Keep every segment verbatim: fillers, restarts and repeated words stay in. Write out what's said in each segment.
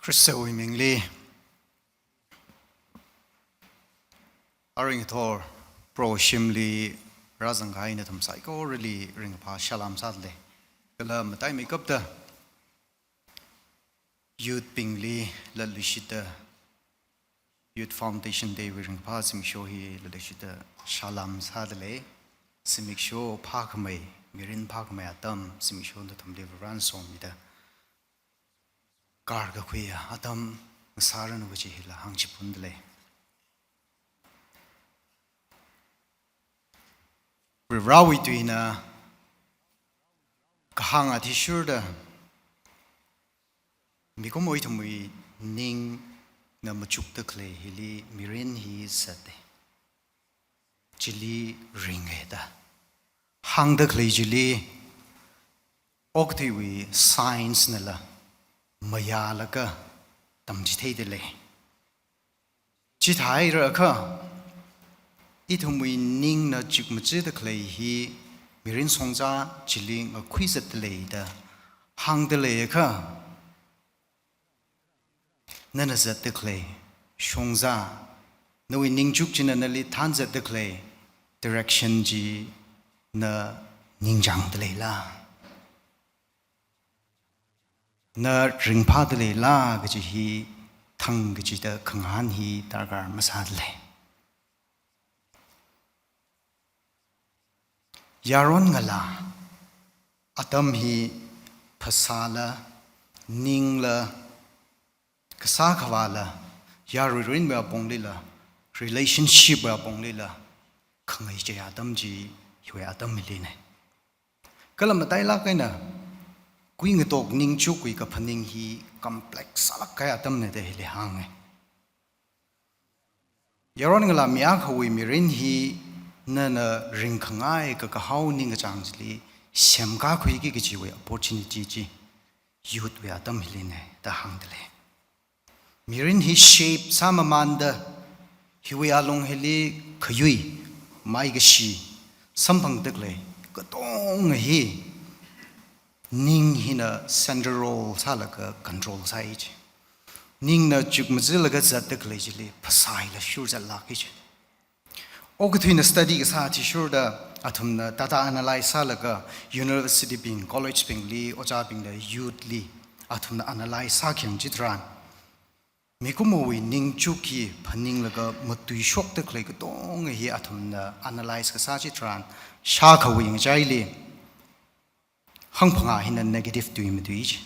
Khristawui mingli, aring thor, Proho shimli rāzangkahai nathum saikorali ringphā salam sādalei. Kala mataimeikapta youth bingli latluishitda, Youth Foundation Day wui ringphā zimiksho hi latluishitda salam sādalei. Zimiksho phākhamei, mirin phākhamei atam, zimiksho nathumli Varena somida karkakhuiya atam ngasāranu kaji hila hāngchiphundalei. Varivarawui tuina kahāng athishurda, mikumo ithumwui ningna machukda khalei hili mirin hi zatta. Chili ringa da hāngda khalei chili, okathuiwui science nala mayālaga tamchitheidalei. Chithāhaira kha, ithumwui ningna chukmajada khalei hi mirin shongza chili ngakhui zatdalei da hāngdalei kha, nana zatda khalei shongza, nawui ningchuk china nali thanzatda khalei direction chi na ningchāngdaleila, na ringphādaleila kaji hi thang kachida khangahān hi darkar masādalei. Yaron ngalā atam hi phasāla, ningla, kasā khavāla, yarui mirinwui aponglila, relationship wui aponglila khangaichei atam chi hiwui atam hilina. Kala matailāk eina kuingatok ningchukwui kaphaning hi complex sālāk kahai atamna da hili hānga. Yaron ngalā mi akhawui mirin hi nana ringkhangai kakahao ningkachāng chili semkakhuiki kajiwui opportunity chi youth wui atam hilina da hāngdalei. Mirin hi shape sāmamānda, hiwui alung hili khayui, maikashi, samphangda khalei katonga hi ning hina central role sālaga control sāi chi. Ningna chukmajalaga zatda khalei chili phasā hila shurzatlāki chi. Okathuina study kasā athishurda athumna data analyze sālaga, university bing, college bingli, ojābingna youth li athumna analyze sākhayang chitharan, mikumowui ningchuk hi phaninglaga matuishokda khalei katonga hi athumna analyze kasā chitharan, shākhawui ngachaili hangphangā hina negative tui matui chi,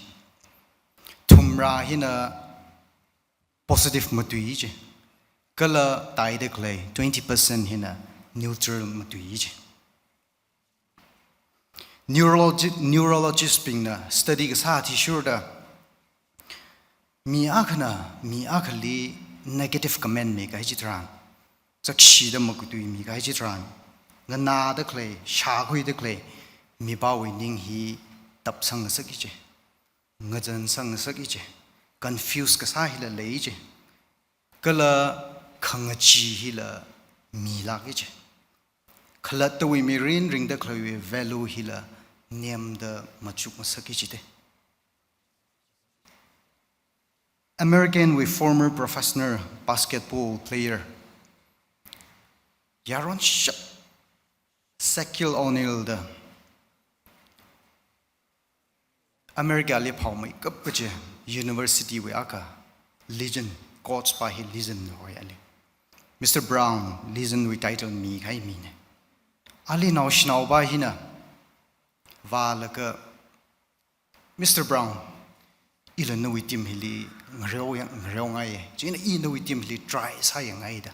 thumrā hina positive matui chi, kala taida khalei twenty percent hina neutral matui chi. Neurologi-, neurologist bingna study kasā athishurda, mi akhana mi akhali negative comment mikahai chitharan, chakshida makatui mikahai chitharan, nganāda khalei, shākhuida khalei mipāwui ning hi tapsang ngasaki chi, ngazan sang ngasaki chi, confuse kasā hila lei chi, kala khangachee hila milāki chi, khalattawui mirin ringda khaleiwui value hila nemda machuk ngasaki chi te. American wui former professional basketball player, yaron shap, Shaquille O'Neal da, America li phāmeikap kachi university wui akha legend, coach pā hi legend hoi ali. Mister Brown, legend wui title mikahai mina. Ali naoshinaopā hina vālaga, "Mister Brown, ila nawui team hili ngareo yang, ngareo ngai, chieina i nawui team hili try sāyangai," da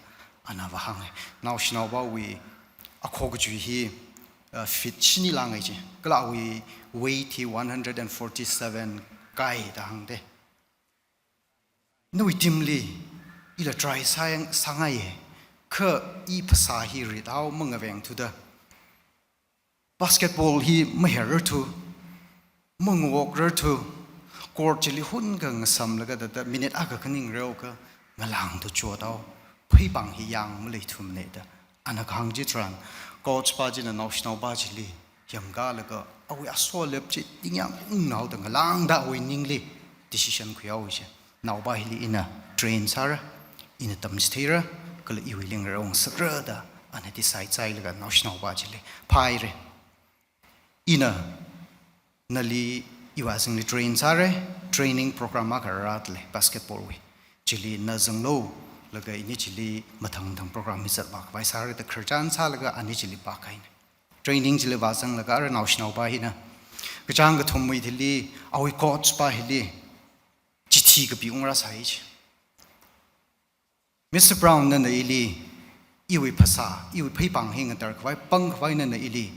ana vāhānga. Naoshinaopāwui akho kachui hi, uh, feet shini lāngai chi, kala awui weight hi one hundred and forty-seven kai da hāngda. "Nawui team li ila try sāyang, sāngai, kha i phasā hi ritao mangaveng thuda, basketball hi maherarthu, mangawokrarthu, court chili hunkha ngasamlaga thāda minute akha khaning reokha ngalāngda chotao, pheipāng hi yang maleithumana," da ana kahāng chitharan, coach pā china naoshinaopā chili yamkalaga awui aso alep chi tingyāng ungnaoda ngalāngda awui ningli decision khuihaowa chi. naopa hili ina train sāra, ina tamchitheira, kala iwuili ngarāngasakra da ana decide sāhailaga naoshinaopa chili phāhaira. Ina nali iwui azingli train sāra, training program akha rāda lei basketball wui. Chili na zanglu, laga ini chili mathang mathang program hi zatvā khavai sāra da khararchan sālaga ani chili pākahaina. Training chili vāzanglaga ara naoshinaopa hina kachāng kathumwui thili awui coach pa hili chithi kapi ungrāsai chi. Mister Brown, nana ili iwui phasā, iwui pheipāng hi ngatar khavai, pang khavai nana ili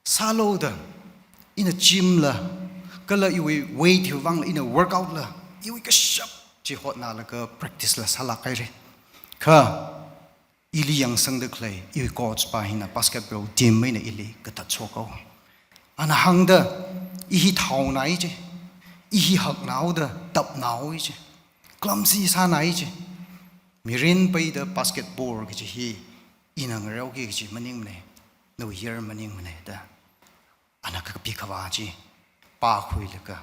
sālu da, ina gym la, kala iwui weight hiwui vangla ina workout la, iwui kashap chi hotnalaga practice la sālāk haira. Kha ili yangsangda khalei iwui coach pa hina basketball team eina ili katat shok haowa. Ana hāngda, i hi thaonai chi, i hi haknao da, tapnao chi, clumsy sānai chi. Mirin peida basketball kaji hi ina ngarāoki kaji maningmana, nawui year maningmana da ana kakapi khavā chi pākhuilaga,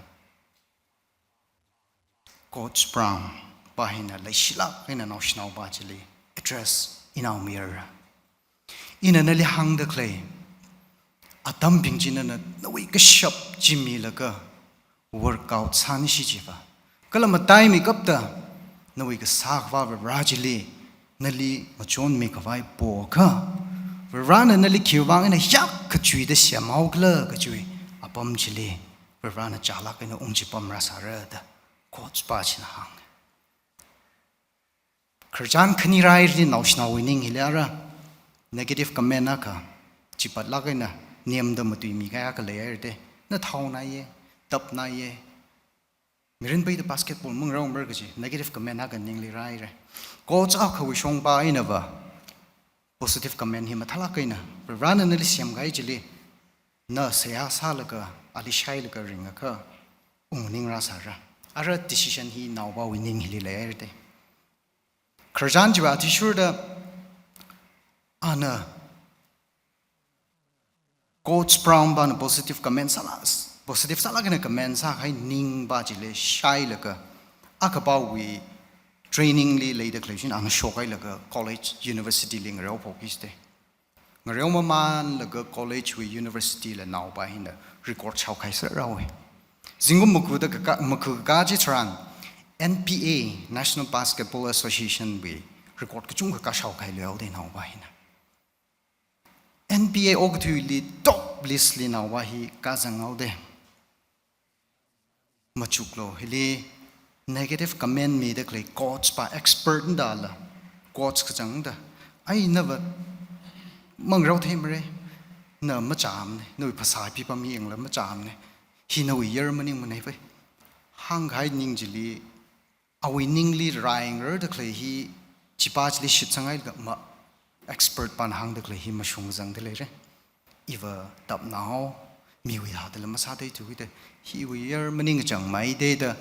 Coach Brown pa hina leishilāk eina naoshinaopa chili address inaomayara. Ina nali hāngda khalei atambing chi nana nawui kashap chi milaga workout sānisi chiva, kala mataimikapta nawui kasā akhava Vare chili nali ngachonmi khavai poakha, Varena nali khiwui vang eina hiyākha chuida semhaokhala kajiwui apam chili Varena chālāk eina ungchipamrāsāra da coach pa china hānga. Khararchan khani rāhaili naoshinaowui ning hili ara negative comment akha chipatlāk eina nemda matuimi kahai akha leihaira de. Na thaonaiya, tapnaiya, mirin peida basketball mangarāomara kaji negative comment akha ningli rāhaira. Coach akhawui shongpa einava positive comment hi mathālāk eina, Varena nali semkahai chili na seihā sālaga, ali shailaga ringakha ungning rāsāra. Ara decision hi naopawui ning hili leihaira de. Khararchan chiva athishurda ana Coach Brown pana positive comment sālā, positive sālāk eina comment sākahai ningpa chili shailaga, akhapawui training li leida khalei china ana shokhailaga college, university li ngarāophokki chi de. Ngarāo mamānlaga college wui university la naopa hina record shaokahai sārāhaowa. Zingkum makhuda kaka, makhu kakā chitharan N B A, National Basketball Association wui record kachungkha kashaokahailui haowa de naopa hina. N B A okathuili top list li naopa hi kazang haowa de. Machuklu, hili negative comment mida khalei coach pa expert nda la, coach kachang da, ai nava mangarao theimara, na machāmana, nawui phasā pipam hi yangla machāmana, hi nawui year maningmana pai. Hāngkahai ning chili, awui ningli raingarda khalei hi, chipa chili shitsanghaida ma expert pana hāngda khalei hi mashungzangda leira. Iva tapnao, miwui thāda la masātheithuki da, hiwui year maningchangmei de da,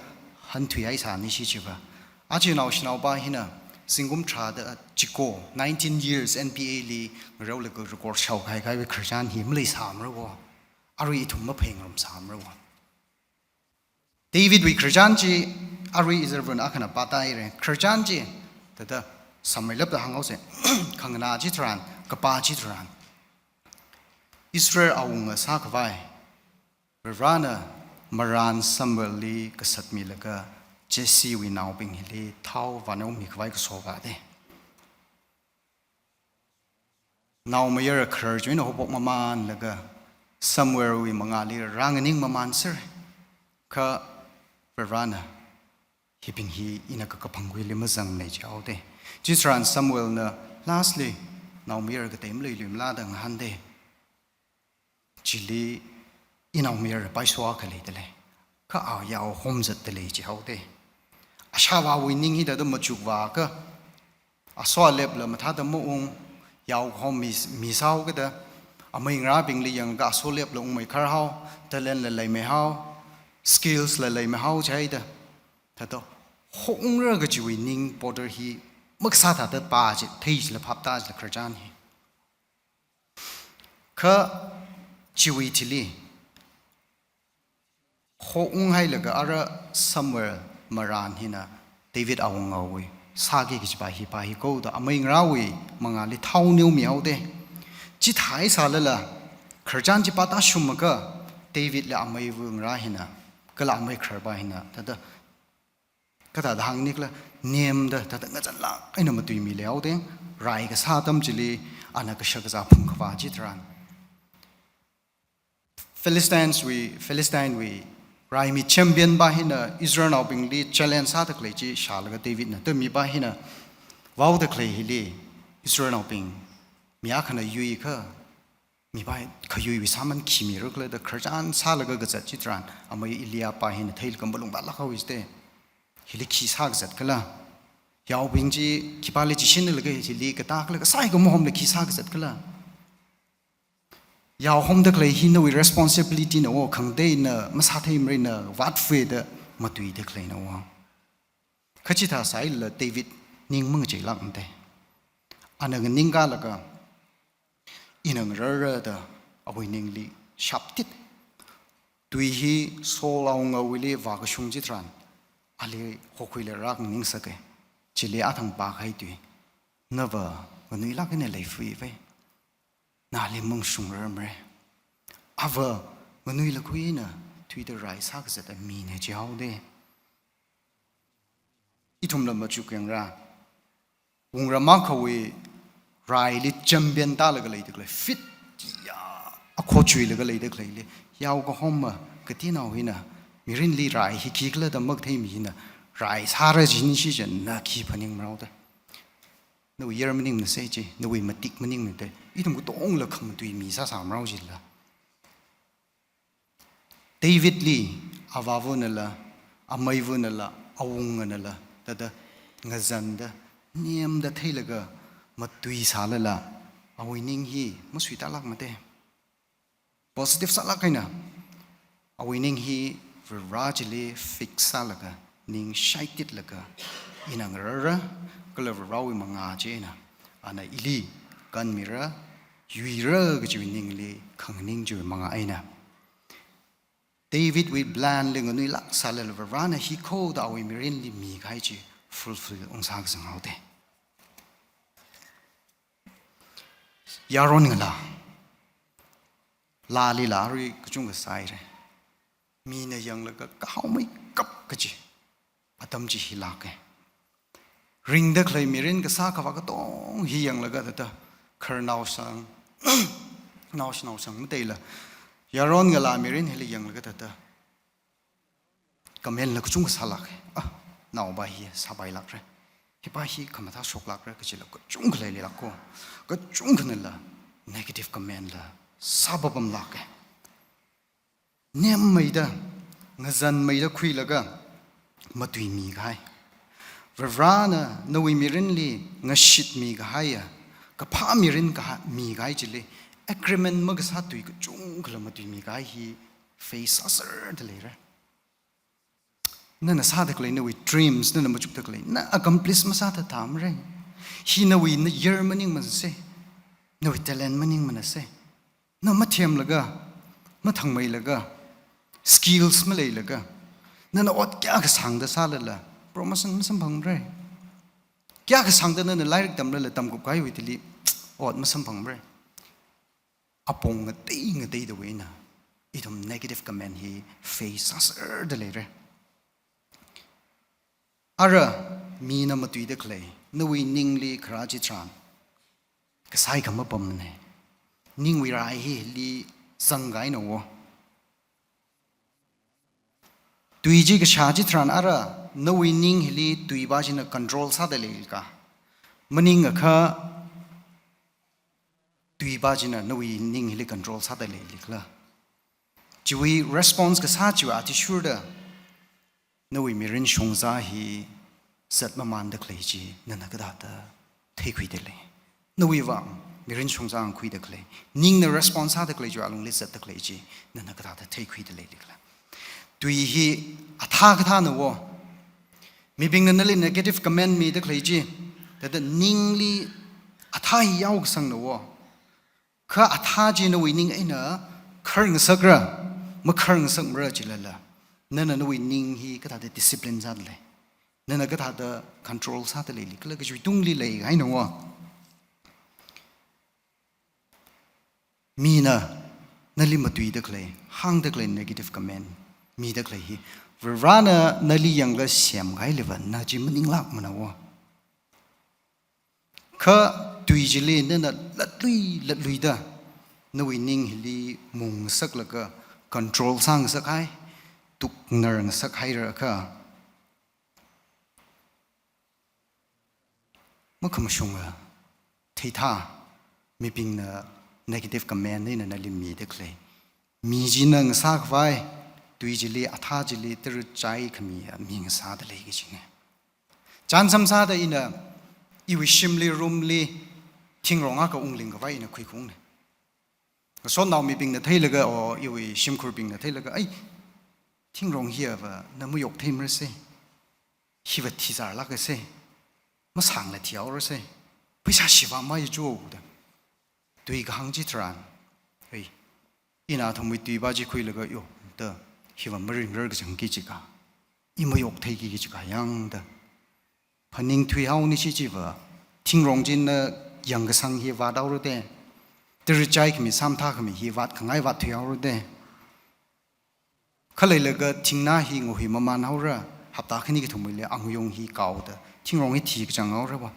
hānthuihai sānisi chiva. Aja naoshinaopa hina, zingkum tharāda chiko, nineteen years N B A li ngaraolaga record shaokahai kahaiwui khararchan hi maleisāmara wo. Arui ithum mapheingarumsāmara wo. David wui khararchan chi, arui izarvun akhana pātāhaira. Khararchan chi, thāda sāmeilapda hānghaosa, khanganā chitharan, kapā chitharan. Israel awunga sākhavai, Varena marān Samuel li kasatmilaga Jesse wui naobing hili thao vānaomi khavai kaso vāda. Naomayara kharar china haophok mamānlaga Samuel wui mangāli rānganing mamānser. Kha Varena hibing hi ina kakaphangwuili mazangmana jihaoda. Chitharan Samuel na lastly naomayara katei maleiluimala da ngahānda. Chili inaomayara paiso akha leida lei. Kha a yao homzatda lei jihaoda. Ashāvāwui ning hi thāda machukvākha, aso alepla mathāda maung, yao hom mi, misāhaokida, amei ngarābingli yangakha aso alepla ungmeikharhai haowa, talent la leimeihai haowa, skills la leimeihai haowa jihaida. Thāda hongra kajiwui ning bother hi makasā thāda pā chi, thei chila phaptā chila khararchan hi. Kha chiwui thili, honghailaga ara Samuel marān hina David awungawui sāki kajipa hipa hi koda amei ngarāwui mangāli thao neomihaoda. Chithāsālala, khararchan chipa tāshungakha, Davidla ameiwui ngarā hina, kala amei khararpa hina, thāda, kathāda hāngnikhala, nemda, thāda ngazanlāk eina matuimihaoda, rai kasā atam chili, ana kashak kazā phungkhavā chitharan, Philistines wui, Philistine wui, raimi champion pa hina Israelnaobingli challenge sāda khalei chi shālaga Davidna, to mipa hina vaoda khalei hili, Israelnaobing, mi akhana yuikha, mipa khayuiwui sāman khi mirakhala da khararchan sālaga kazat chitharan, amei Eliab pa hina theilaga malungvātlāk haowa jida. Hili khi sākazat khala. Yaobing chi, khipāli chishinlaga hili katākhala, kasai kamahomla khi sākazat khala. Yaohomda khalei hi nawui responsibility na o, khangatei na masātheimarei, na vātfuida matuida khaleina o. Kha chithāsālala David ning mangacheilākmada. Ana nganingkalaga, ina ngararra da awui ningli shaptit. Tui hi Saul awungawuili vākashung chitharan, ali hokhuilaga rānganingsaka. Chili athang pākahai tui. Nava nganuilāk eina leifui vai. Nali mangshungrarmara. Ava nganuilakhui eina thuida rai sākazata mina jihaoda. Ithumla machuk yangra. Wungram akhawui raili champion tālaga leida khalei, fit ya, akho chuilaga leida khaleili, yaokahoma katinao hina, mirinli rai hi khikhala da makathei mi hina, rai sāra jin shi jan na khi phaningmara da. Nawui yer maningmanasei chi, nawui matik maningmana da, ithum katongla khamatui mi sāsāmara jila. Davidli avāvunala, ameivunala, awunganala, thāda ngazanda, nemda theilaga matuisālala, awui ning hi masuitālākmada. Positive sālāk eina, awui ning hi Vare chili fix sālaga, ning shaititlaga, ina ngararra, kala Varewui mangā chieina, ana ili kanmira, yuira kajiwui ningli khanganing chiwui mangā eina. Davidwui planli nganuilāk sālala Varena hi khoda awui mirinli mikahai chi fulfill ungsā kazang haoda. Yaron ngalā. Laalila arui kachungkha sāhaira. Mina yanglaga kahaomeikap kaji atam chi hi lāka. Ringda khalei mirin kasā khavā katong hi yanglaga thāda khararnaoshang, naoshinaoshang mateila, yaron ngalā mirin hili yanglaga thāda comment la kachungkha sālāka. Ah, naopa hi sāpailākra. Hipa hi khamathā shoklākra kajila kachungkha leilāka. Kachungkhanala negative comment la sāpapamlāka. Nemmeida, ngazanmeida khuilaga matuimikahai. Varena nawui mirinli ngashitmikahaiya, kaphā mirin kaha mikahai chili, agreement makasā tui kachungkhala matuimikahai hi face sāserda leira. Nana sāda khalei nawui dreams, nana machukda khalei, na accomplish masāthathamara. Hi nawui na yer maningmanasei, nawui talent maningmanasei. Na mathemlaga, mathangmeilaga, skills maleilaga, nana ot kayākha sāngda sālala, promotion masamphangmara. Kayākha sāngda nana lairik tamlala tamkupkahaiwui thili, ot masamphangmara. Apong ngatei ngateidawui eina, ithum negative comment hi face sāserda leira. Ara, mina matuida khalei, nawui ningli kharā chitharan, kasai khamapamna. Ningwui rai hili zangkahaina o. Tui chi kashā chitharan ara, nawui ning hili tuipa china control sāda leilika. Maningakha tuipa china nawui ning hili control sāda leilikhala. Chiwui response kasā chiwui athishurda, nawui mirin shongza hi zatmamanda khalei chi, nana kathāda theikhuida lei. Nawui vang, mirin shongza ngakhuida khalei, ningna response sāda khalei chiwui alungli zatda khalei chi, nana kathāda theikhuida leilikhala. Tui hi athā kathāna o. Mibingna nali negative comment mida khalei chi, thāda ningli athā hi yaokasangna o. Kha athā chi nawui ning eina khar ngasakra, makhar ngasakmara chilala, nana nawui ning hi kathāda discipline sāda lei. Nana kathāda control sāda leili, kala kachiwui tungli lei kahaina wa. Mina nali matuida khalei, hāngda khalei negative comment mida khalei hi, Varivarana nali yanglaga semkahailiva na chi maninglākmana wa. Kha tui chili nana latlui latluida nawui ning hili mungngasaklaga control sāngasakhai, tuknarngasakhaira kha, makhamashunga, theithā, mibingna negative comment eina nali mida khalei. Mi china ngasākhavai tui chili, athā chili, tara chai khami ya mi ngasāda lei kajina. Chānsam sāda ina iwui shimli, room li, thingrong akha unglingkhavai ina khuikhungna. Ngasotnao mibingna theilaga, o iwui shimkhurbingna theilaga, "Ai, thingrong hiva na mayoktheimarase. Hiva thizarlākase. Masangla thihaorase. Pheisā shiva maichu," da. Tui kahāng chitharan, "Ai, ina athumwui tuiva chi khuilaga, yo, da, hiva maringrar kachangki chika, i mayoktheiki kachika yang da. Phaningthuihaoni chi chiva, thingrong china yangkasang hi vāthaora de. Tara chai khami, sāmathā khami hi vātkhangai vātthuihaora de. Khaleilaga thingnā hi ngahui mamanhaora, hapta khani kathumwuili angayung hi kaoda, thingrong hi thikachang haora va.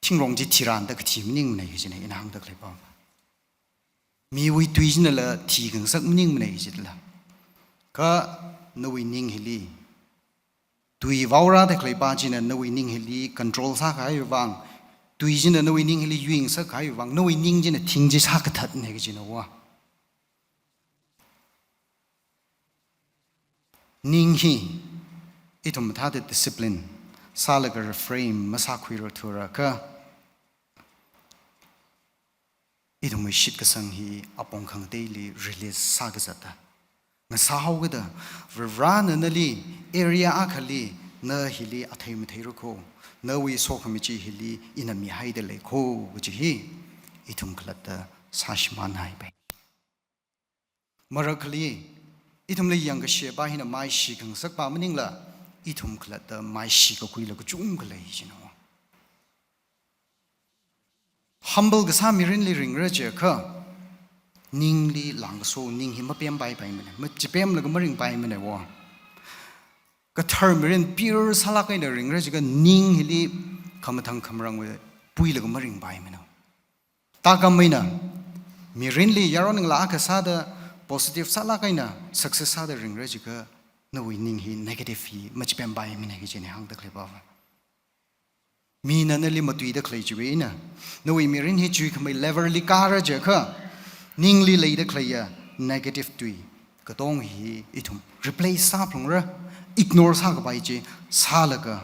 Thingrong chi thiranda kathi maningmana kajina ina hāngda khalei pa. Miwui tui chinala thikangasak maningmana kajila. Kha nawui ning hili tui vaorāda khalei pa china nawui ning hili control sākahaiwui vang, tui china nawui ning hili yuingasakkahaiwui vang, nawui ning china thing chi sākathatna kajina wa. Ning hi ithum mathāda discipline sālaga refrain masākhuirarthura kha, ithumwui shitkasang hi apong khangateili release sākazata. Ngasāhaokida, Varivarana nali area akhali, na hili athei matheira kho, nawui sokhami chi hili ina mihaida lei kho, kaji hi ithum khalatta sāshimānhaipai. Marakhali, ithumli yangkasheba hina maishi khangasakpa maningla, ithum khalatta maishi kakhuila kachungkha lei jina. Humble kasā mirinli ringra jiakha, ningli langkaso, ning hi mapempaipaimana, machipemlaga maringpaimana wa. Kathar mirin pure sālāk eina ringra jiakha ning hili khamathang khamarangwui puilaga maringpaimana. Tākam eina, mirinli yaron ngalā akha sāda positive sālāk eina success sāda ringra jiakha nawui ning hi negative hi machipempaimana kajina hāngda khalei pa va. Mina nali matuida khalei chiwui eina, nawui mirin hi chuikhamei level li kāra jiakha, ningli leida khaleiya negative tui katong hi ithum replace sāphalungra, ignore sākapai chi sālaga,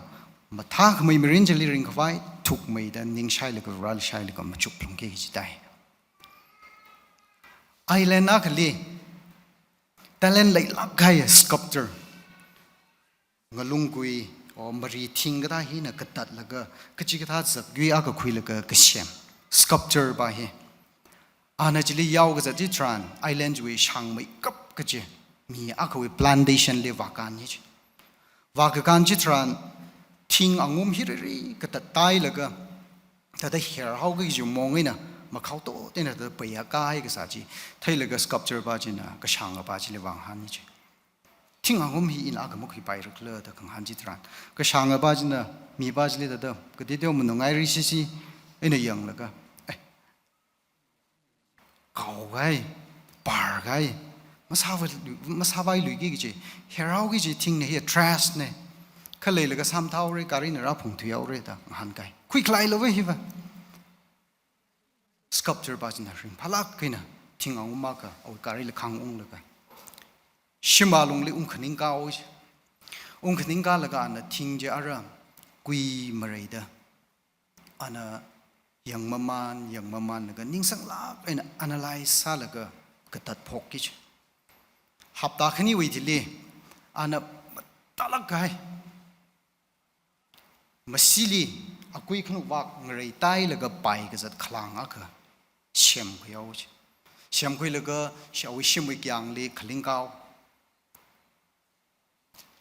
mathākhamei mirin chili ringkhavai, thukmeida ningshailaga, rālishailaga machuklungki kaji tai. Island akhali talent leilāk kahai sculptor, ngalunggui, o mari thing kathā hina katatlaga, kachikathā zakyui akha khuilaga kasem sculptor pa hi. Ana chili yaokazat chitharan, island wui shāngmeikap kaji mi akhawui plantation li vākān hi chi. Vākakān chitharan, thing angum hiriri katattailaga, thāda herhaoki kaji mong eina, makhao tot eina thāda peiya kahai kasā chi theilaga sculptor pa china kashānga pa chili vāngahān hi chi. Thing angum hi ina akha makhuipairakhala da khangahān chitharan, kashānga pa china mi pa chili thāda, kateo manungngairi sisi, eina yanglaga, eh, kaogai, pargai, masāvai, masāvailuiki kaji, herhaoki kaji thingna hi trash na. Khaleilaga sāmathāhaora, gari na rāphungthuihaora da ngahānkai. Khuikhalailu va hiva. Sculptor pa china ringphālāk eina thing angum akha awui gari lakhang unglaga, shim alungli ungkhaningkao chi. Ungkhaningkalaga ana thing chi ara kui mareida, ana yangmaman, yangmamanlaga, ningsanglāk eina analyze sālaga katatphokki chi. Hapta khaniwui thili, ana matālāk kahai, masili akui khanukvak ngareitailaga paikazat khalang akha semkhuihao chi. Semkhuilaga, shi awui shimwui kyangli khalingkao.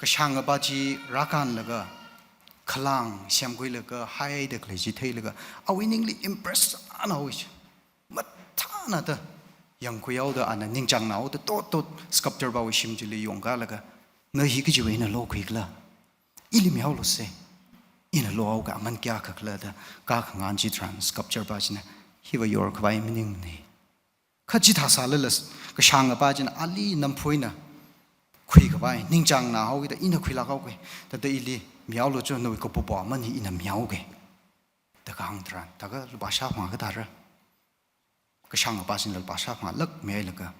kashāngapa chi rākānlaga, khalang semkhuilaga, haida khalei chi theilaga, awui ningli impress sāna awui chi. Mathānada yangkhuihaoda, ana ningchāngnaoda, tot tot sculpture pawui shim chili yongkalaga, na hi kachiwui eina lokhuikhala? Ili mihaoluse. Ina lohaoga aman kayākha khala da, kakhangahān chitharan sculpture pa china, hiva yorkhavai maningmana. Kha chithā sālala, kashāngapa china ali namphuina khuikhavai, ningchāngnahaoki da ina khuilākhaoki. Thāda ili mihaolu cho, nawui kapo po aman hi ina mihaoki, da kahāng tharan, thākha lupā shāphangā kathāra. Kashāngapa china lupā shāphangālāk mihailaga,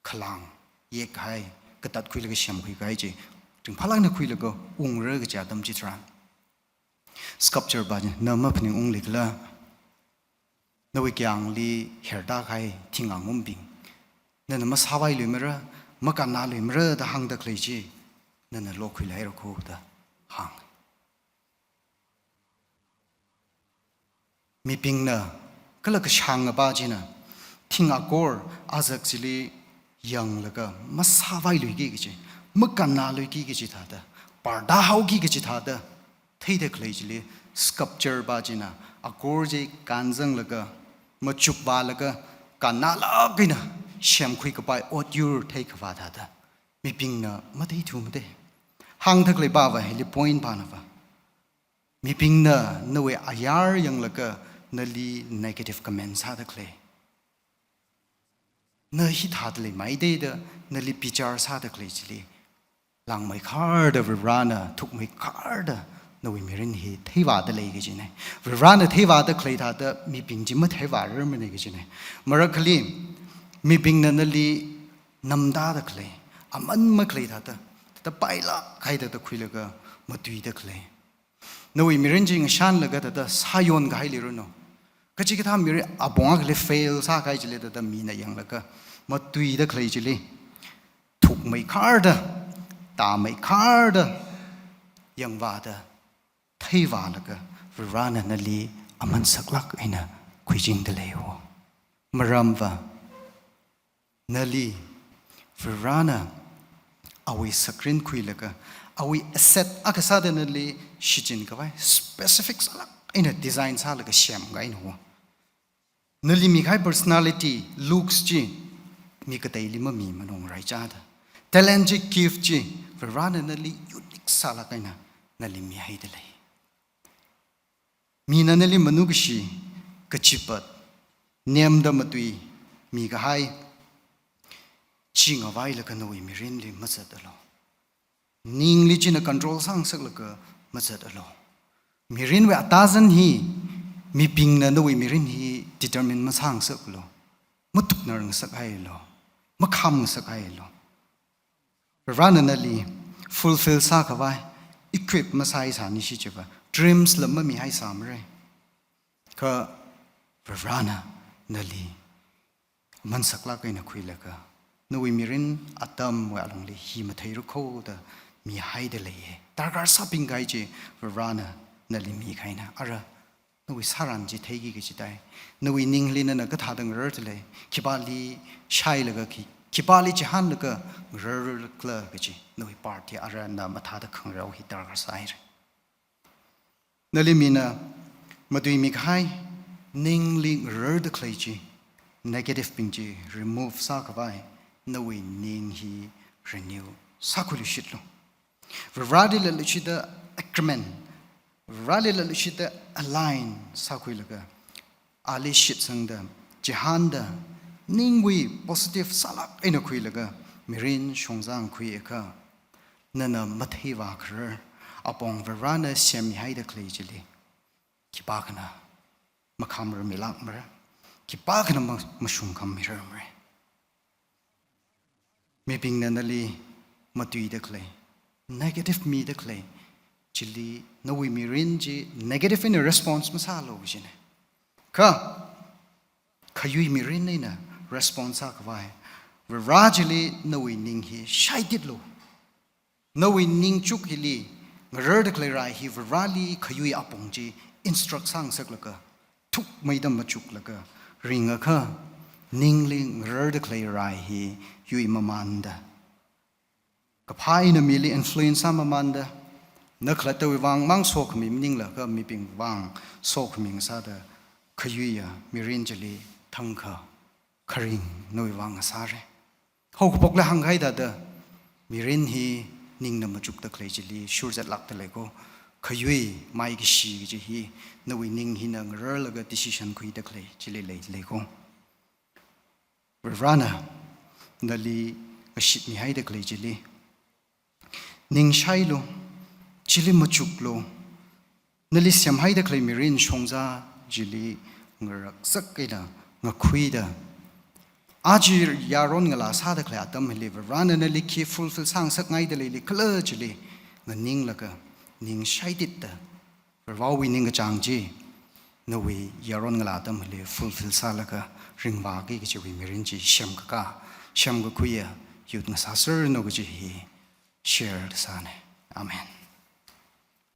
khalang yekkahai, katatkhuilaga semkhuikahai chi, ringphālāk eina khuilaga ungra kachi atam chitharan, sculpture pa china, na maphaningunglikhala? Nawui kayāngli herda kahai thing angumbing, nana masāvailuimara, makannāluimara da hāngda khalei chi, nana lokhuiluihaira kho da hānga. Mibingna, kala kashāngapa china, thing akor azak chili yanglaga masāvailuiki kachi, makannāluiki kachi thāda, parda haoki kachi thāda theida khalei chili, sculpture pa china akor chi kānzanglaga, machukvālaga, kannālāk eina semkhuikapai otyur theikhavā thāda mibingna matheithumade. Hāngda khalei pava hili point panava, mibingna nawui ayar yanglaga nali negative comment sāda khalei, na hithāda leimei da da nali bichar sāda khalei chili, langmeikharda Varivarana thukmeikharda nawui mirin hi theivāda lei kachina. Varivarana theivāda khalei thāda mibing chi matheivārarmana kachina. Marakhali, mibingna nali namda da khalei, aman makhalei thāda, thāda pailāk haida thāda khuilaga matuida khalei, nawui mirin chi ngashanlaga thāda sāyon kahaili ranu, kachikathā mirin apong akhali fail sākahai chili thāda mina yanglaga matuida khalei chili, thukmeikharda, tāmeikharda yangvāda, theivālaga, Varivarana nali aman saklāk eina khuichingda leiyo. Maramva, nali Varivarana awui sakrin khuilaga, awui asset akha sāda nali shichinkhavai specific sālāk eina design sālaga semkahaina. Nali mikahai personality, looks chi mi kateili mamimanungra chāda. Talent chi, gift chi, Varivarana nali unique sālāk eina nali mihaida lei. Mina nali manukashi, kachipat, nemda matui mikahai chi ngavailaga nawui mirinli mazatalu. Ningli china control sāngasaklaga mazatalu. Mirinwui atazan hi, mibingna nawui mirin hi determine masāngasaklu, matuknarngasakhailu, makhamngasakhailu. Varivarana nali fulfill sākhavai, equip masāhaisānishi chiva, dreams la mamihaisāmara. Kha Varivarana nali aman saklāk eina khuilaga, nawui mirin atamwui alungli hi matheira kho da mihaida leiya. Darkar sābing kahai chi Varivarana nali mikahaina. Ara, nawui sāran chi theiki kachi tai. Nawui ningli nana kathāda ngararda lei, khipāli shailaga khi, khipāli chihānlaga ngararkhala kachi, nawui part hi ara na mathāda khangarao hi darkar sāhaira. Nali mina matuimikahai, ningli ngararda khalei chi, negative bing chi remove sākhavai, nawui ning hi renew sākhuiluishitlu. Varivarali leilishitda agreement, Varivarali leilishitda align sākhuilaga, ali shitsangda, chihānda, ningwui positive sālāk eina khuilaga, mirin shongzangkhuiakha, nana matheivākharar apong Varivarana semmihaida khalei chili, khipākhana makhamrarmilākmara, khipākhana ma-, mashungkhammirarmara. Mibingna nali matuida khalei, negative mida khalei chili nawui mirin chi negative eina response masālu kachina. Kha khayui mirin eina response sākhavai, Varivara chili nawui ning hi shaititlu. Nawui ningchuk hili ngararda khalei rai hi Varivarali khayui apong chi instruct sāngasaklaga, thukmeida machuklaga ringakha, ningli ngararda khalei rai hi yuimamanda, kaphā eina mili influence sāmamānda, na khalattawui vang mang sokhami maningla kha mibing vang sokhami ngasāda khayuiya mirin chili thangkha kharing nawui vang ngasāra. Haokaphokla hāngkahai thāda, mirin hi ningna machukda khalei chili shurzatlākda leiko, khayui maikashi kaji hi nawui ning hina ngararlaga decision khuida khalei chili lei, leiko. Varivarana nali ngashitmihaida khalei chili ningshailu, chili machuklu, nali semhaida khalei mirin shongza chili ngaraksak eina ngakhuida, aja yaron ngalā sāda khalei atam hili Varivarana nali khi fulfill sāngasakngaida leili khala chili nganinglaga, ningshaititda, Varivarawui ningkachāng chi nawui yaron ngalā atam hili fulfill sālaga ringvāki kajiwui mirin chi semkakā, semkakhuiya youth ngasāserranu kaji hi share sāna. Amen.